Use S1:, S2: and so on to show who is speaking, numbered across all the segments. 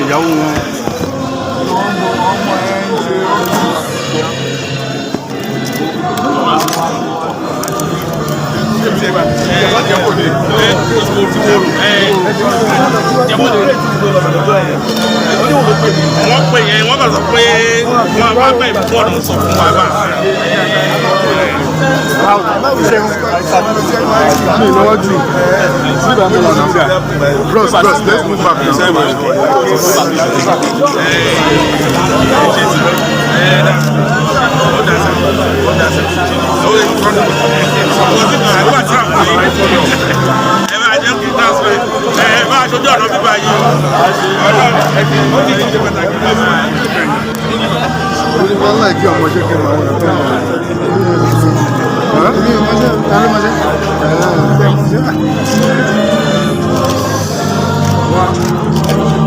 S1: Ìyàwó wọn.
S2: Ọmọ ẹ ń ṣe.
S3: Wọ́n pè yẹn, wọ́n kàn sọ pé wọ́n wá pẹ́ bọ́ọ̀dù sọ fún wa bá.
S1: Mi lọ́wọ́ jù síbà mi wà náà. Bros, bros, let's move back now.
S3: Ẹ máa jẹ́ kí transfer, ẹ máa ṣojú ọ̀nà bíbá yìí ọlọ́run ó ti ṣe pàtàkì lọ́sàn-án.
S1: Olùkọ́ láìkí ọmọ ṣe kí n máa wọ̀ ọ́.
S2: Mi ò mọṣẹ́, ta ló mọṣẹ́?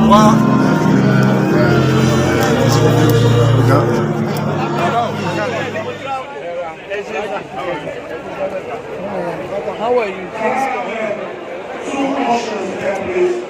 S1: Wá. Ọ̀gá.
S4: How are you?
S5: Two options.